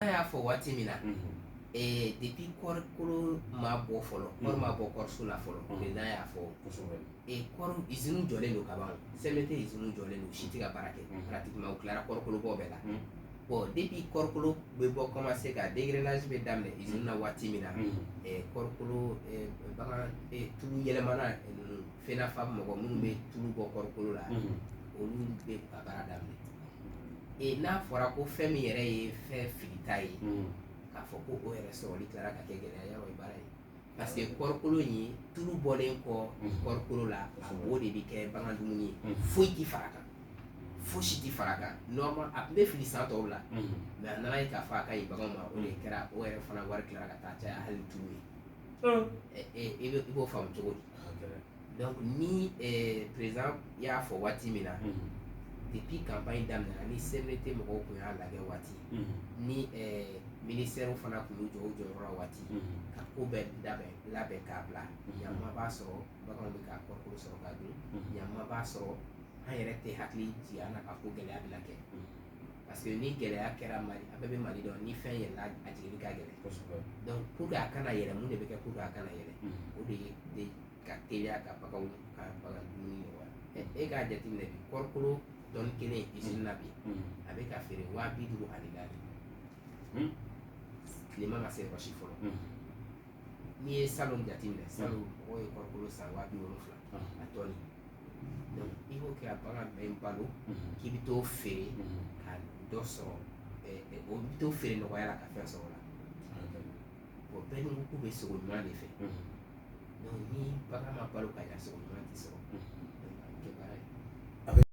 Y'a fɔ waati min na, depuis kɔɔrikolo ma bɔ fɔlɔ, kɔɔri ma bɔ kɔɔriso la fɔlɔ, président y'a fɔ kɔɔri usine jɔlen don ka ban. CMDT usine jɔlen don, si tɛ ka baara kɛ pratiquement, u tilara kɔɔrikolo bɔ bɛɛ la. Bon, depuis kɔɔrikolo bɛ bɔ, commencer ka dégrainage bɛ daminɛ usine na waati min na, kɔɔrikolo bagan tulu yɛlɛmana ninnu, FENAFA mɔgɔ minnu bɛ tulu bɔ kɔɔrikolo la, olu bɛ ka baara daminɛ. N'a fɔra ko fɛn min yɛrɛ ye fɛn filita ye, k'a fɔ ko o yɛrɛ sɔrɔli tilara ka kɛ gɛlɛya ye, o ye baara ye, parce que kɔɔrikolo in, tulu bɔlen kɔ kɔɔrikolo la, a bo de bɛ kɛ bagan dumuni ye. Foyi ti fara kan, fosi ti fara kan. Normal, a tun bɛ fili san tɔw la, mais a nana ye k'a fɔ a ka ɲi baganw ma, o de kɛra o yɛrɛ fana wari tilara ka taa caya hali tulu ye. I b'o faamu cogo di? Donc ni président y'a fɔ waati min na, depuis campagne daminɛna, ni CMDT mɔgɔw tun y'a lajɛ waati, ni ministère fana tun y'u jɔ u jɔyɔrɔ la waati ka ko bɛɛ labɛn labɛn k'a bila, ɲama b'a sɔrɔ baganw bɛ ka kɔɔrikolo sɔrɔ ka dun, ɲama b'a sɔrɔ an yɛrɛ tɛ hakili jigin an na k'a fɔ gɛlɛya bɛna kɛ, parce que ni gɛlɛya kɛra Mali, a bɛɛ bɛ Mali dɔn, ni fɛn yɛlɛla, a jiginni ka gɛlɛn. Donc pour que a kana yɛlɛ, mun de bɛ kɛ pour que a kana yɛlɛ? O de ye de ka teliya ka baganw ka bagan dumuni nɔgɔya. E k'a jateminɛ bi, kɔɔrikolo tɔni kelen usine na bi, a bɛ ka feere 54.000, tilema ma se yɔrɔ si fɔlɔ. N'i ye salon jateminɛ, salon mɔgɔw ye kɔɔrikolo san 70.000 a tɔni. Donc i b'o kɛ ka bagan bɛɛ balo, k'i bɛ t'o feere ka dɔ sɔrɔ, o bɛ t'o feere nɔgɔya la ka fɛn sɔrɔ o la. Bon, bɛɛ dun ko k'u bɛ sogo ɲuman de fɛ. Donc ni bagan ma balo ka ɲa, sogo ɲuman tɛ sɔrɔ.